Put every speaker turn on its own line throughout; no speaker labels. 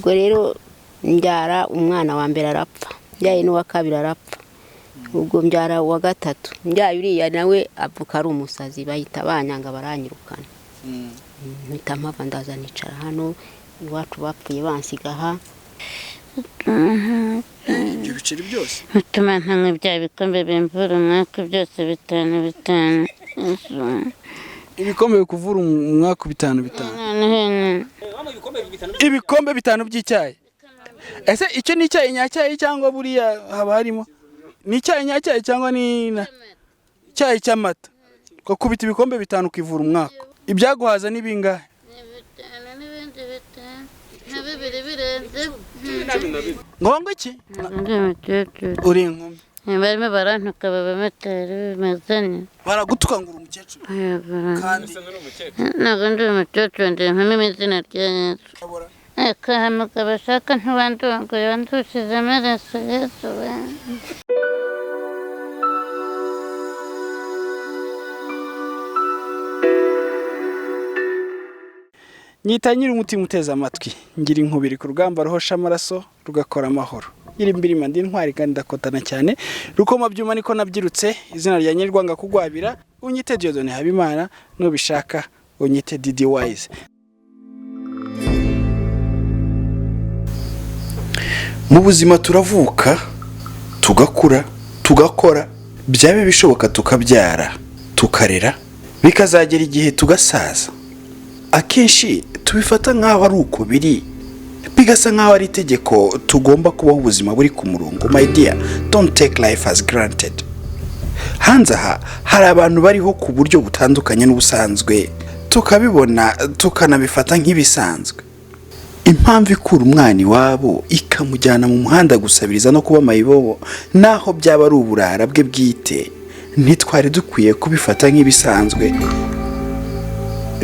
Ubwo rero mbyara umwana wa mbere arapfa, mbyaye n'uwa kabiri arapfa, ubwo mbyara uwa gatatu, mbyaye uriya nawe avuka ari umusazi, bahita banyanga baranyirukana. Mpita mpava ndaza nicara hano iwacu, bapfuye bansiga aha.
Ibyo biceri byose?
Bituma ntanywa bya bikombe bimvura umwaka byose, bitanu bitanu.
Ibikombe bikuvura umwaka bitanu bitanu?
Noneho.
Ibikombe bitanu by'icyayi. Ese icyo ni icyayi nyacyayi cyangwa buriya haba harimo, ni icyayi nyacyayi cyangwa ni icyayi cy'amata? Ukakubita ibikombe bitanu ukivura umwaka. Ibyaguhaza ni bingahe?
Ni bitanu n'ibindi bitanu na bibiri birenze.
Ngombwa iki?
Ndi umukecuru.
Uri inkumi?
Barimo barantuka, abamotari bimeze neza.
Baragutuka ngo uri umukecuru kandi?
Ntabwo ndi umukecuru, ndi inkumi mu izina rya Yesu. Akahamuka bashaka ntiwandongoye, wandushije amaraso Yesu we.
Nyita nyiri umutima uteze amatwi, ngira inkubiri ku rugamba ruhosha amaraso rugakora amahoro. Nyiri imbirima ndi intwari kandi ndakotana cyane. Rukoma byuma niko nabyirutse, izina rya Nyirwanga kugwabira, unyite Dieudonne Habimana, nubishaka unyite Didi Wise.
Mu buzima turavuka, tugakura, tugakora, byaba bishoboka tukabyara, tukarera, bikazagera igihe tugasaza. Akenshi tubifata nk'aho ari uko biri, bigasa nk'aho ari itegeko tugomba kubaho ubuzima buri ku murongo. My dear, don't take life as granted. Hanze aha hari abantu bariho ku buryo butandukanye n'ubusanzwe, tukabibona tukanabifata nk'ibisanzwe. Impamvu ikura umwana iwabo ikamujyana mu muhanda gusabiriza no kuba mayibobo, naho byaba ari uburara bwe bwite, ntitwari dukwiye kubifata nk'ibisanzwe.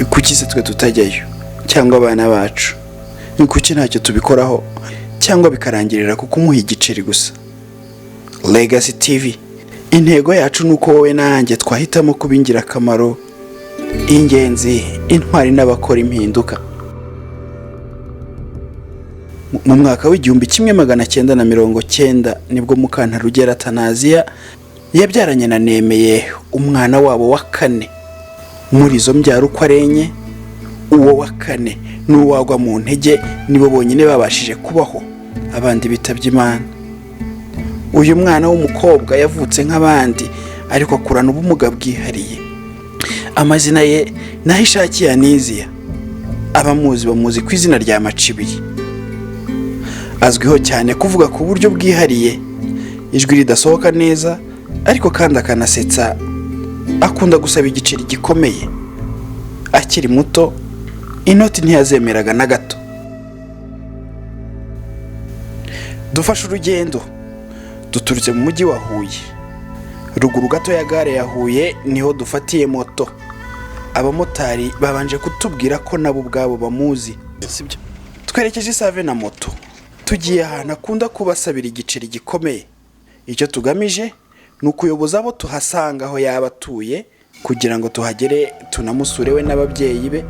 Kuki se twe tutajyayo cyangwa abana bacu? Kuki ntacyo tubikoraho cyangwa bikarangirira ku kumuha igiceri gusa? Legacy TV, intego yacu ni uko wowe nanjye twahitamo kuba ingirakamaro, ingenzi, intwari n'abakora impinduka. Mu mwaka w'1990 nibwo Mukantarugera Atanaziya yabyaranye na Nemeye umwana wabo wa kane. Muri izo mbyaro uko ari enye, uwo wa kane n'uwagwa mu ntege nibo bonyine babashije kubaho, abandi bitabye Imana. Uyu mwana w'umukobwa yavutse nk'abandi ariko akurana ubumuga bwihariye. Amazina ye naho ishakiye Aniziya, abamuzi bamuzi ku izina rya Macibiri. Azwiho cyane kuvuga ku buryo bwihariye, ijwi ridasohoka neza ariko kandi akanasetsa. Akunda gusaba igiceri gikomeye. Akiri muto inoti ntiyazemeraga na gato. Dufashe urugendo duturutse mu mujyi wa Huye, ruguru gato ya gare ya Huye niho dufatiye moto. Abamotari babanje kutubwira ko nabo ubwabo bamuzi. Sibyo, twerekeje Isave na moto, tugiye ahantu akunda kubasabira igiceri gikomeye. Icyo tugamije ni ukuyoboza abo tuhasanga aho yaba atuye, kugira ngo tuhagere tunamusure we n'ababyeyi be,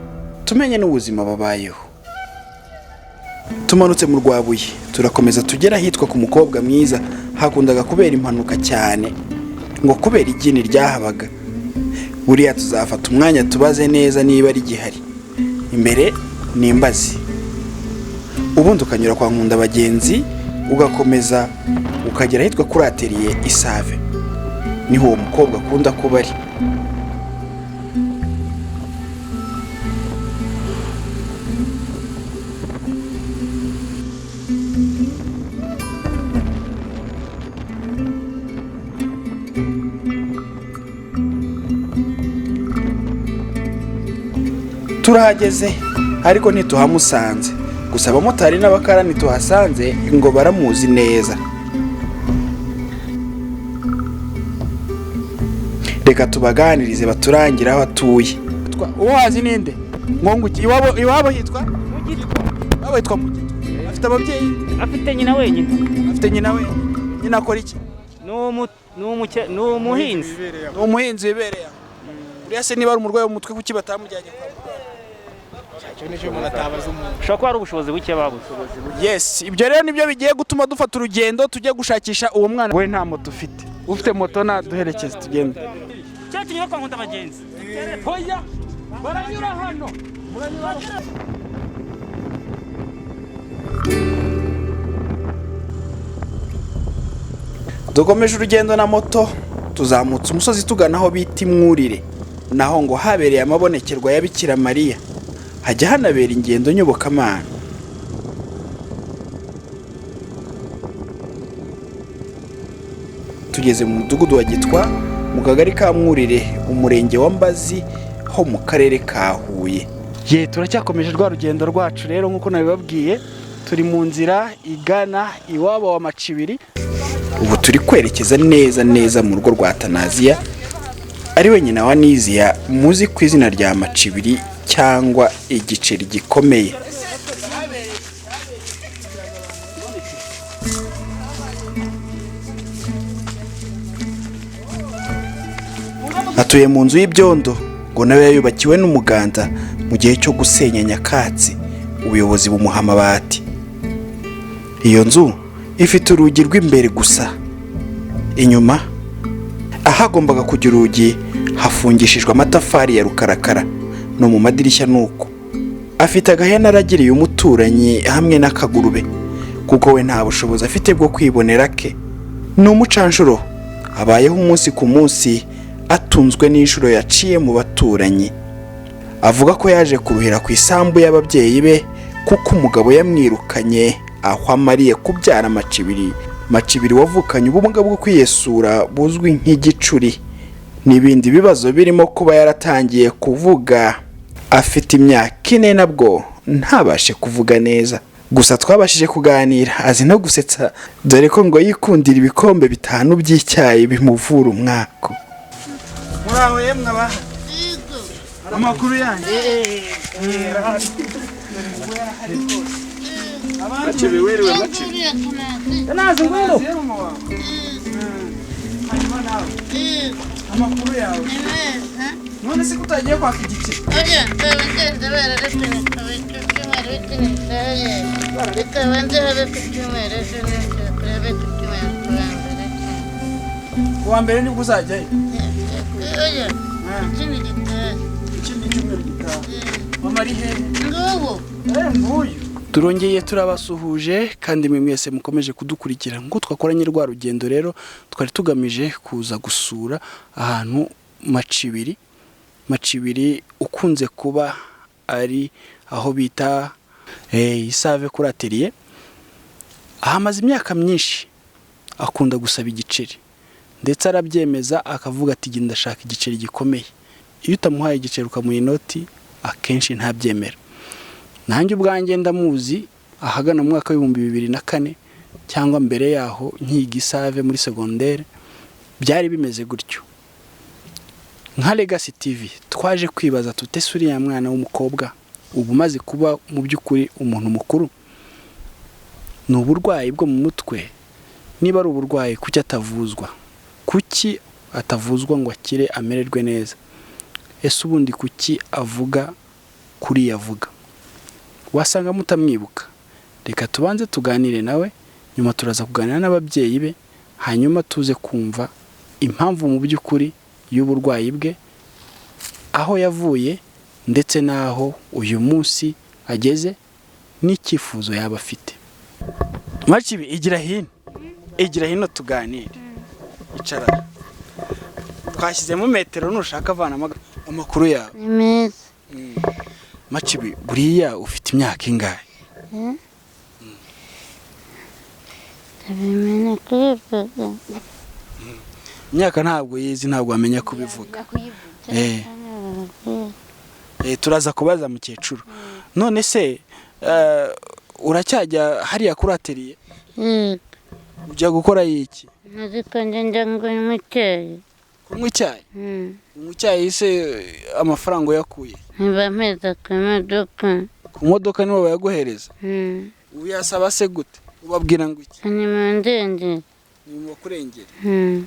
tumenye n'ubuzima babayeho. Tumanutse mu Rwabuye turakomeza tugera ahitwa ku Mukobwa Mwiza. Hakundaga kubera impanuka cyane ngo kubera igini ryahabaga. Buriya tuzafata umwanya tubaze neza niba rigihari. Imbere ni Imbazi, ubundi ukanyura kwa Nkunda Bagenzi, ugakomeza ukagera ahitwa kuri Atelier Isave, niho uwo mukobwa akunda kuba ari. Turahageze ariko ntituhamusanze. Gusa abamotari n'abakarani tuhasanze ngo baramuzi neza. Reka tubaganirize baturangire aho atuye. Uwo hazi ninde? Ngonguki iwabo, iwabo hitwa Mugitwa. Iwabo hitwa Mugitwa. Afite ababyeyi?
Afite nyina wenyine.
Afite nyina we. Nyina akora iki?
Ni umuhinzi.
Ni umuhinzi wibereye aho. Uriya se niba ari umurwayi wo mu mutwe, kuki batamujyanye kwa muganga?
Ushobora kuba ari ubushobozi buke babuze.
Yes, ibyo rero nibyo bigiye gutuma dufata urugendo tujye gushakisha uwo mwana. We nta moto ufite, ufite moto naduherekeze tugende.
Cya kinyura kwa nkunda abagenzi. Hoya baranyura hano.
Dukomeje urugendo na moto, tuzamutse umusozi tugana aho bita Imwurire, naho ngo habereye amabonekerwa ya Bikira Mariya, hajya hanabera ingendo nyobokamana. Tugeze mu mudugudu wa Gitwa, mu kagari ka Mwurire, umurenge wa Mbazi, ho mu karere ka Huye.
Ye, turacyakomeje rwa rugendo rwacu rero nk'uko nabibabwiye, turi mu nzira igana iwabo wa Macibiri.
Ubu turi kwerekeza neza neza mu rugo rwa Tanaziya, ari we nyina wa Niziya muzi ku izina rya Macibiri cyangwa igiceri gikomeye. Atuye mu nzu y'ibyondo, ngo nawe yayubakiwe n'umuganda mu gihe cyo gusenya nyakatsi, ubuyobozi bumuha amabati. Iyo nzu ifite urugi rw'imbere gusa, inyuma ahagombaga kujya urugi hafungishijwe amatafari ya rukarakara, no mu madirishya nuko. Afite agahene aragiriye umuturanyi hamwe n'akagurube, kuko we nta bushobozi afite bwo kwibonera ke. Ni umucanshuro, abayeho umunsi ku munsi, atunzwe n'inshuro yaciye mu baturanyi. Avuga ko yaje kuruhira ku isambu y'ababyeyi be, kuko umugabo yamwirukanye aho amariye kubyara Macibiri. Macibiri wavukanye ubumuga bwo kwiyesura buzwi nk'igicuri, n'ibindi bibazo birimo kuba yaratangiye kuvuga afite imyaka 4, nabwo ntabashe kuvuga neza. Gusa twabashije kuganira, azi no gusetsa, dore ko ngo yikundira ibikombe 5 by'icyayi bimuvura umwako.
Muraho yemwe abaha amakuru yanyu.
Macibi wiriwe Macibi.
Nazi ngwino.
Amakuru yawe. None se kutagiye kwaka igiceri?
Oya, nzaba bararetse ku cyumweru bitinishaye. Reka banze habe ku cyumweru ejo n'ejo habe ku cyumweru ku wa mbere.
Ku wa mbere nibwo uzajyayo?
Oya, ikindi gitaha.
Ikindi cyumweru gitaha. Mama ari hehe?
Ngubu.
Nguyu. Turongeye turabasuhuje kandi mwe mwese mukomeje kudukurikira. Ngo twakoranye rwa rugendo rero, twari tugamije kuza gusura ahantu Macibiri. Macibiri ukunze kuba ari aho bita Isave kuri atelier. Ahamaze imyaka myinshi akunda gusaba igiceri, ndetse arabyemeza akavuga ati genda ndashaka igiceri gikomeye. Iyo utamuhaye igiceri ukamuha inoti akenshi ntabyemera. Nanjye ubwanjye ndamuzi ahagana mu mwaka w'2004 cyangwa mbere yaho nkiga Isave muri secondaire, byari bimeze gutyo. Nka Legacy TV twaje kwibaza tute uriya mwana w'umukobwa ubu umaze kuba mu by'ukuri umuntu mukuru, ni uburwayi bwo mu mutwe? Niba ari uburwayi kuki atavuzwa? Kuki atavuzwa ngo akire amererwe neza? Ese ubundi kuki avuga kuri yavuga? Wasanga mutamwibuka. Reka tubanze tuganire nawe, nyuma turaza kuganira n'ababyeyi be, hanyuma tuze kumva impamvu mu by'ukuri y'uburwayi bwe, aho yavuye ndetse n'aho uyu munsi ageze, n'icyifuzo yaba afite. Macibi, igira hino, igira hino tuganire. Icara. Twashyizemo metero nushaka avanamo amakuru yawe.
Ni meza.
Macibi, buriya ufite imyaka ingahe?
Ndabimenya kubivuga.
Imyaka ntabwo yizi, ntabwo wamenya kubivuga. Turaza kubaza mukecuru. None se uracyajya hariya kuri atelier? Ujya gukora iki?
Nzi njya kunywa icyayi.
Kunywa icyayi? Kunywa icyayi se amafaranga uyakuye?
Ntibampeza ku modoka.
Ku modoka nibo bayaguhereza? Uyasaba se gute? Ubabwira ngo iki?
Ni mu ndengere.
Ni mu bakurengera.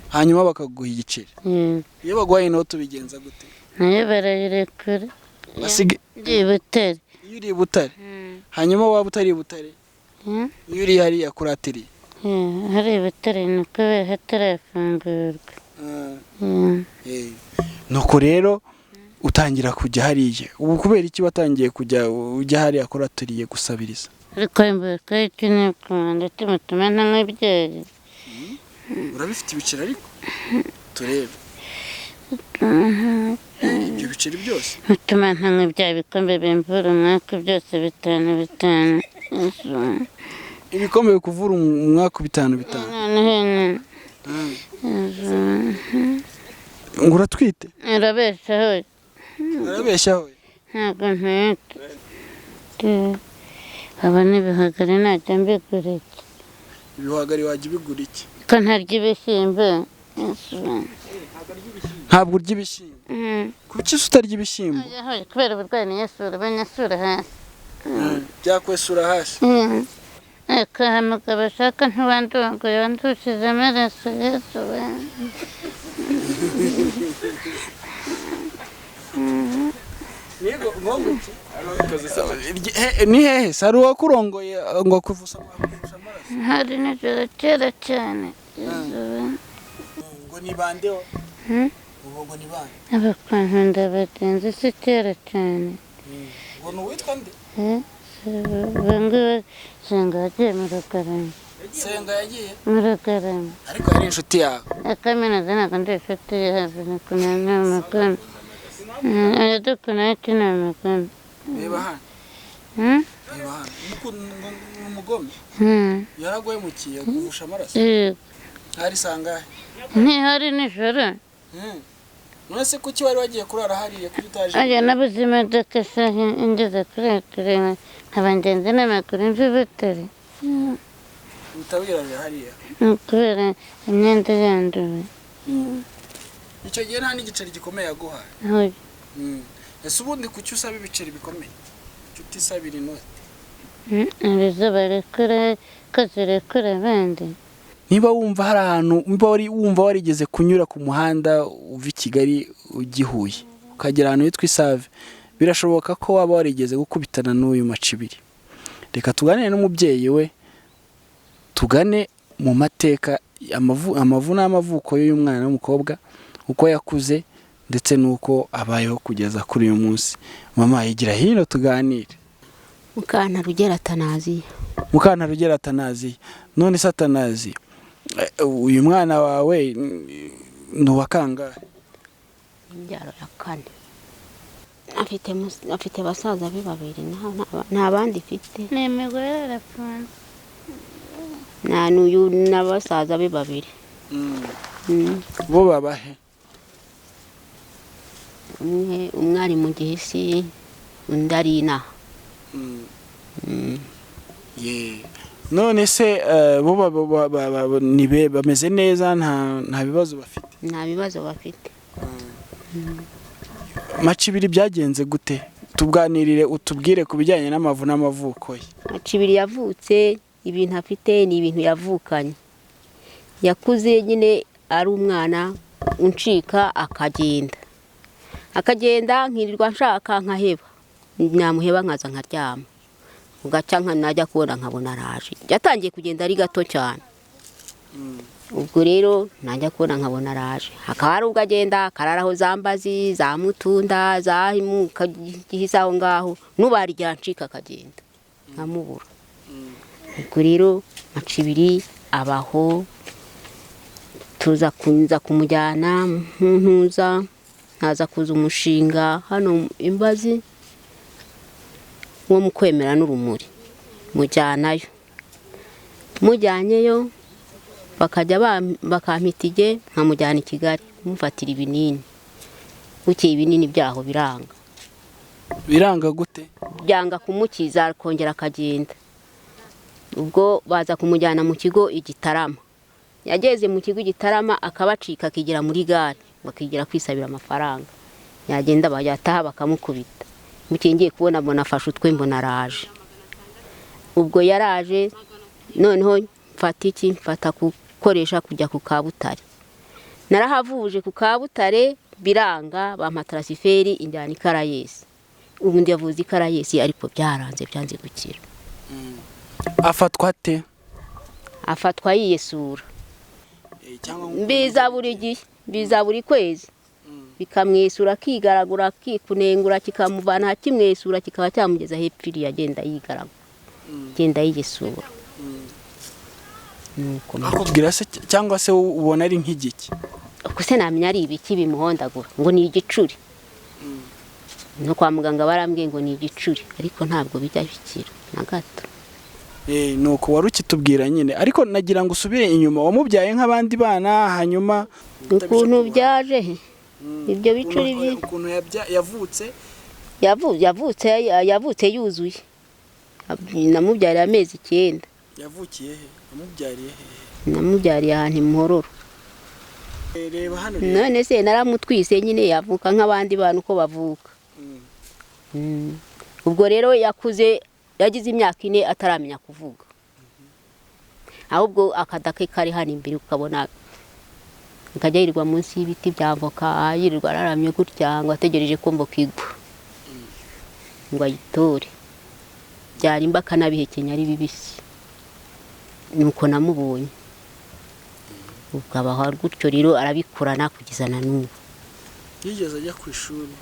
Hanyuma bakaguha igiceri. Iyo baguhaye inoti ubigenza gute?
Nayo barayirekura.
Basige
Ndi Butare.
Iyo uri i Butare. Hanyuma waba utari i Butare? Iyo uri hariya kuri atelier?
Hari i Butare ni kubera hatarafungurwa.
Nuko rero utangira kujya hariya. Ubu kubera iki watangiye kujya ujya hariya kuri atelier gusabiriza?
Ariko imbuto y'ikinyarwanda timutuma ntanywa ibyeyi.
Urabifite ibiceri ariko? Turebe. Ibyo biceri byose?
Mutuma ntanywa ibya bikombe bimvura umwaka byose bitanu bitanu.
Ibikombe bikuvura umwaka bitanu bitanu.
Noneho
Ngo uratwite?
Urabeshaho.
Urabeshyaho?
Ntabwo ntwite. Aba n'ibihwagari najya mbigura iki?
Ibihwagari wajya ubigura iki?
Ko ntarya ibishyimbo.
Ntabwo urya ibishyimbo. Kuki se utarya ibishyimbo?
Kubera uburwayi niyasura banyasura hasi.
Byakwesura hasi.
Ariko mugabo ashaka ntiwandongoye wandushije amaraso Yesu we.
Ni hehe se hari uwakurongoye ngo akuvusa amaraso?
Hari nijoro kera cyane.
Ngo ni bande? Ngo ni bande?
Abakunkunda bagenzi si kera cyane.
Ngo ni uwitwa nde?
Banguwe Senga yagiye mu Rugarama.
Senga yagiye?
Mu Rugarama.
Ariko yari inshuti yawe?
Kaminuza ntabwo ndi inshuti yawe, ni kumenya umugome. Aradukunda ariko ni umugome.
Reba hano. Reba hano. Ni umugome? Yaraguhemukiye akuvusha amaraso?
Yego.
Hari sangahe?
Ntihari nijoro.
None se kuki wari wagiye kurara hariya kuri etaje?
Ajya nabuze imodoka isaha ingeze kuri etere nkaba ngenzi n'amaguru mva i Butare.
Utabirarira hariya?
Kubera imyenda yanduye.
Icyo gihe nta n'igiceri gikomeye yaguhaye? Ese ubundi kuki usaba ibiceri bikomeye? Kuki utisabira inoti?
Ibizo barekura ko zirekura abandi.
Niba wumva hari ahantu wumva warigeze kunyura ku muhanda uva i Kigali ujya i Huye ukagera ahantu hitwa Isave, birashoboka ko waba warigeze gukubitana n'uyu Macibiri. Reka tuganire n'umubyeyi we, tugane mu mateka amavu n'amavuko y'uyu mwana w'umukobwa, uko yakuze ndetse n'uko abayeho kugeza kuri uyu munsi. Mama yigira hino tuganire.
Mukantarugera Atanaziya.
Mukantarugera Atanaziya. None se Atanaziya, uyu mwana wawe ni uwa kangahe?
Imbyaro ya kane. Afite basaza be babiri, nta bandi ifite.
Ni imigore arafunze.
Nta n'uyu n'abasaza be babiri.
Bo babahe?
Umwe ari mu Gihisi, undi ari inaha.
None se bo bameze neza, nta bibazo bafite?
Nta bibazo bafite.
Macibiri byagenze gute? Tuganirire utubwire ku bijyanye n'amavu n'amavuko ye.
Macibiri yavutse ibintu afite ni ibintu yavukanye. Yakuze nyine ari umwana uncika akagenda. Akagenda nkirirwa nshaka nkaheba. Namuheba nkaza nkaryama. Ugaca najya kubona nkabona araje. Yatangiye kugenda ari gato cyane. Ubwo rero najya kubona nkabona araje. Hakaba hari ubwo agenda akararaho za Mbazi, za Mutunda, za Gihisa aho ngaho, nubarya ncika akagenda nkamubura. Ubwo rero Macibiri abaho, tuza kunza kumujyana ntuza, nkaza kuza umushinga hano Imbazi wo mu kwemera n'urumuri, mujyanayo. Mujyanyeyo bakajya bakampita ige nkamujyana i Kigali kumufatira ibinini. Bukeye ibinini byaho biranga.
Biranga gute?
Byanga kumukiza akongera akagenda. Ubwo baza kumujyana mu kigo i Gitarama. Yageze mu kigo i Gitarama akabacika akigira muri gare, bakigira kwisabira amafaranga. Yagenda bayataha bakamukubita. Bukeye ngiye kubona mbona afashe utwe mbona araje. Ubwo yaraje noneho mfata iki, mfata gukoresha kujya ku Kabutare. Narahavuje ku Kabutare biranga, bampa tarasiferi injyana i Karayesi. Ubundi yavuze ikarayesi ariko byaranze, byanze gukira.
Afatwa ate?
Afatwa yiyesura. Biza buri gihe, biza buri kwezi, bikamwesura akigaragura, akikunengura, kikamuvana kimwesura kikaba cyamugeza hepfo iriya, agenda yigaragura, agenda yiyesura. Nuko
Akubwira se cyangwa se ubona ari nk'igiki?
Ubwo se namenya ari ibiki bimuhondagura? Ngo ni igicuri. No kwa muganga barambwiye ngo ni igicuri, ariko ntabwo bijya bikira na gato.
Nuko wari ukitubwira nyine, ariko nagira ngo usubire inyuma. Wamubyaye nk'abandi bana, hanyuma
Ukuntu byaje he? Ibyo bicuri
Ukuntu yavutse.
Yavutse yuzuye. Namubyariye amezi 9.
Yavukiye he? Wamubyariye he?
Namubyariye ahantu imuhororo.
Reba hano.
None se naramutwise nyine, yavuka nk'abandi bantu uko bavuka. Ubwo rero yakuze, yagize imyaka 4 ataramenya kuvuga, ahubwo akada ke kari hano imbere, ukabona akajya yirirwa munsi y'ibiti bya avoka, yirirwa araramye gutya ngo ategereje ko mboka igwa ngo ayitore, byarimba akanabihekenya ari bibisi. Nuko namubonye ubwo abaho gutyo rero, arabikurana kugeza na n'ubu.
Yigeze ajya ku ishuri?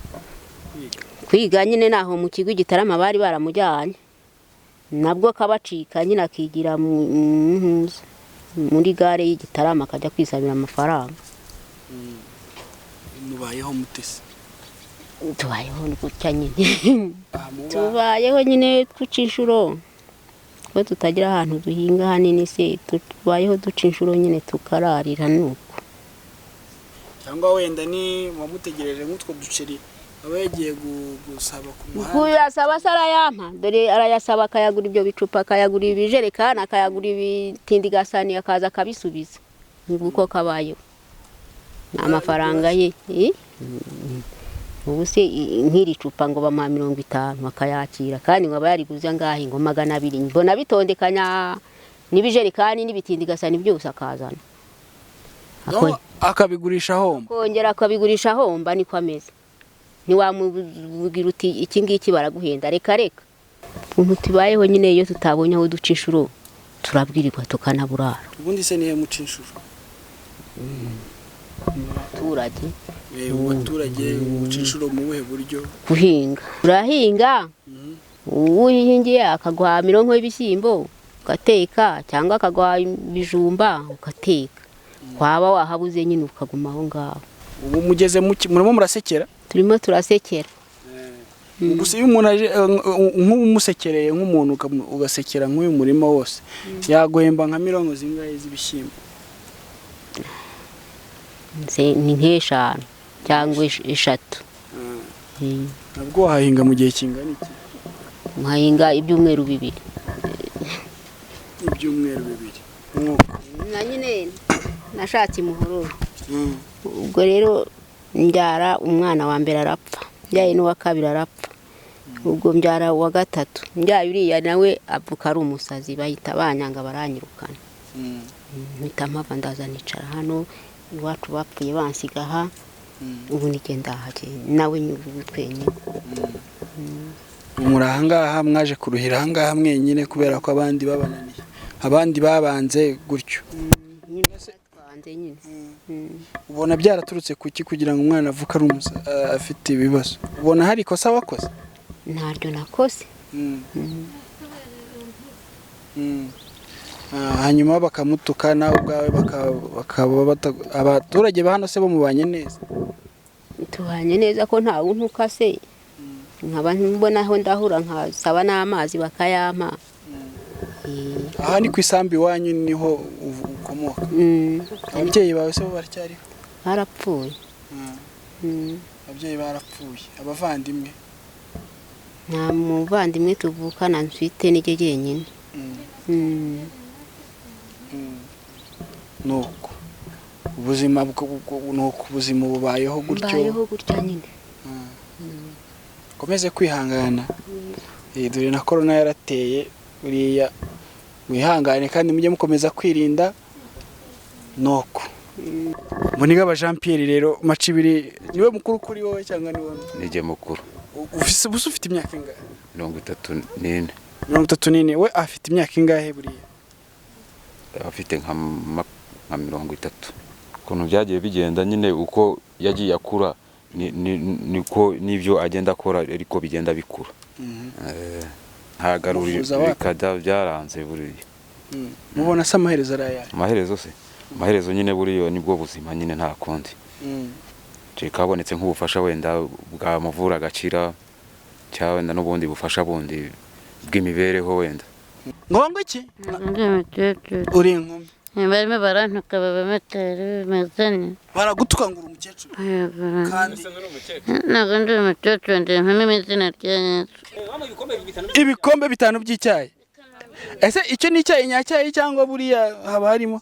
Kwiga nyine naho mu kigo Gitarama bari baramujyanye, nabwo akabacika nyine, akigira muri gare y'Igitarama akajya kwisabira amafaranga.
Mubayeho mutese?
Tubayeho gutya nyine, tubayeho nyine duca inshuro, ko tutagira ahantu duhinga hanini se, tubayeho duca inshuro nyine tukararira nuko.
Cyangwa wenda ni wamutegereje nk'utwo duceri aba yagiye gusaba ku muhanda?
Kuyasaba se arayampa? Dore arayasaba akayagura ibyo bicupa, akayagura ibijerekani, akayagura ibitindigasani, akaza akabisubiza. Nguko kabayeho, ni amafaranga ye. Ubu se nk'iri cupa ngo bamuha 50 akayakira, kandi ngo aba yariguze angahe? Ngo 200. Mbona bitondekanya n'ibijerekani n'ibitindigasani byose akazana.
Akabigurisha ahomba?
Kongera akabigurisha ahomba, niko ameze. Ntiwamubwira uti iki ngiki baraguhenda, reka reka. Ukuntu tubayeho nyine, iyo tutabonye aho duca inshuro turabwirirwa tukanaburara.
Ubundi se nihe muca inshuro?
Mu baturage.
Mu baturage muca inshuro mu buhe buryo?
Guhinga, urahinga, uwihingiye akaguha mironko y'ibishyimbo ugateka, cyangwa akaguha ibijumba ugateka, waba wahabuze nyine ukaguma aho ngaho.
Ubu mugeze murimo murasekera?
Turimo turasekera.
Gusa iyo umuntu aje nk'umusekereye, nk'umuntu ugasekera nk'uyu murima wose, yaguhemba nka mirongo zingahe z'ibishyimbo?
Ni nk'eshanu cyangwa 3.
Nabwo wahahinga mu gihe kingana iki?
Nkahinga ibyumweru 2.
Ibyumweru 2.
Na nyine nashatse imuhororo. Ubwo rero mbyara umwana wa mbere arapfa, mbyaye n'uwa kabiri arapfa, ubwo mbyara uwa gatatu, mbyaye uriya nawe avuka ari umusazi, bahita banyanga baranyirukana. Mpita mpava ndaza nicara hano iwacu, bapfuye bansiga aha, ubu nigenda ahagenda nawe ubu twenyine.
Muri ahangaha mwaje kuruhira ahangaha mwenyine kubera ko abandi babananiye, abandi babanze gutyo. Ubona byaraturutse kuki kugira ngo umwana avuke ari afite ibibazo? Ubona hari ikosa wakoze?
Ntaryo nakoze.
Hanyuma bakamutuka, nawe ubwawe bakaba abaturage ba hano se bamubanye neza?
Tubanye neza ko nta wuntuka se, nkaba mbona aho ndahura nkasaba n'amazi bakayampa.
Aha ni ku isambu iwanyu niho ukomoka? Ababyeyi bawe se bo baracyariho?
Barapfuye.
Ababyeyi barapfuye. Abavandimwe?
Nta muvandimwe tuvukana mfite, nijye jyenyine.
Nuko ubuzima nuko ubuzima bubayeho gutyo?
Mbayeho gutya nyine.
Komeze kwihangana. Dore na corona yarateye, buriya wihangane kandi mujye mukomeza kwirinda. Nuko Mbonigaba Jean Pierre rero Macibiri niwe mukuru kuri wowe cyangwa ni wowe?
Nijye mukuru.
Ufise ubusa, ufite imyaka ingahe?
34.
34. We afite imyaka ingahe buriya?
Afite nka 30. Ukuntu byagiye bigenda nyine, uko yagiye akura niko n'ibyo agenda akora ariko bigenda bikura. Ntagaruri.
Muvuza wapi?
Bikada byaranze buriya.
Mubona se amaherezo ari ayahe?
Amaherezo se, amaherezo nyine buriya nibwo buzima nyine, nta kundi. Kereka habonetse nk'ubufasha wenda bwamuvura agakira, cyangwa wenda n'ubundi bufasha bundi bw'imibereho wenda.
Ngo iki?
Ntabwo ndi umukecuru.
Uri inkumi?
Barimo barantuka, abamotari bimeze neza.
Baragutuka ngo uri umukecuru kandi?
Ntabwo ndi umukecuru, ndi inkumi mu izina rya Yesu.
Ibikombe 5 by'icyayi. Ese icyo ni icyayi nyacyayi cyangwa buriya haba harimo?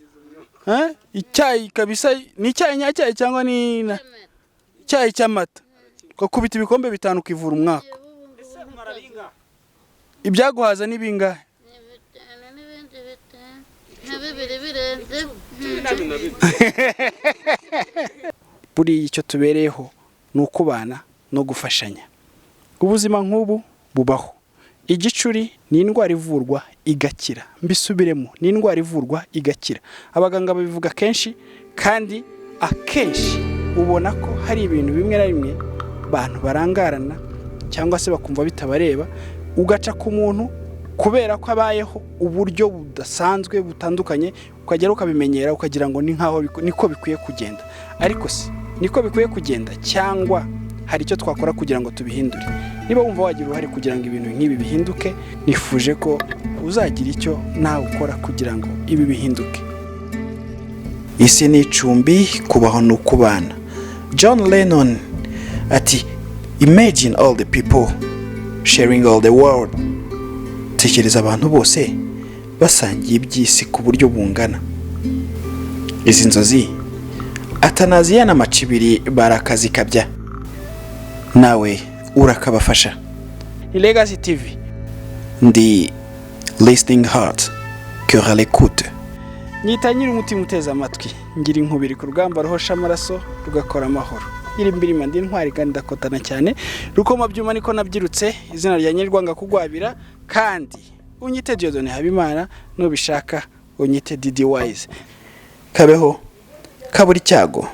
Eh? Icyayi kabisa ni icyayi nyacyayi cyangwa ni icyayi cy'amata? Ukakubita ibikombe 5 ukivura umwaka. Ibyaguhaza ni bingahe?
Ni 5 n'ibindi 5, nka 2 birenze.
Buriya icyo tubereyeho ni ukubana no gufashanya. Ubuzima nk'ubu bubaho. Igicuri ni indwara ivurwa igakira. Mbisubiremo, ni indwara ivurwa igakira. Abaganga babivuga kenshi, kandi akenshi ubona ko hari ibintu bimwe na bimwe abantu barangarana cyangwa se bakumva bitabareba, ugaca ku muntu kubera ko abayeho uburyo budasanzwe butandukanye, ukagera ukabimenyera, ukagira ngo ni nkaho niko bikwiye kugenda. Ariko se niko bikwiye kugenda, cyangwa hari icyo twakora kugira ngo tubihindure? Niba wumva wagira uruhare kugira ngo ibintu nk'ibi bihinduke, nifuje ko uzagira icyo nawe ukora kugira ngo ibi bihinduke.
Isi ni icumbi, kubaho ni ukubana. John Lennon ati: "Imagine all the people sharing all the world." Tekereza abantu bose basangiye iby'isi ku buryo bungana. Izi nzozi Atanaziya na Macibiri barakazikabya, nawe urakabafasha.
Ni Legacy TV.
Ndi Listening Heart, cœur à l'écoute.
Nyita nyiri umutima uteze amatwi, ngira inkubiri ku rugamba ruhosha amaraso rugakora amahoro. Nyiri mbirima, ndi intwari kandi ndakotana cyane. Rukoma byuma niko nabyirutse, izina rya Nyirwanga kugwabira, kandi unyite Dieudonne Habimana, nubishaka unyite Didi Wise.
Kabeho kabura icyago.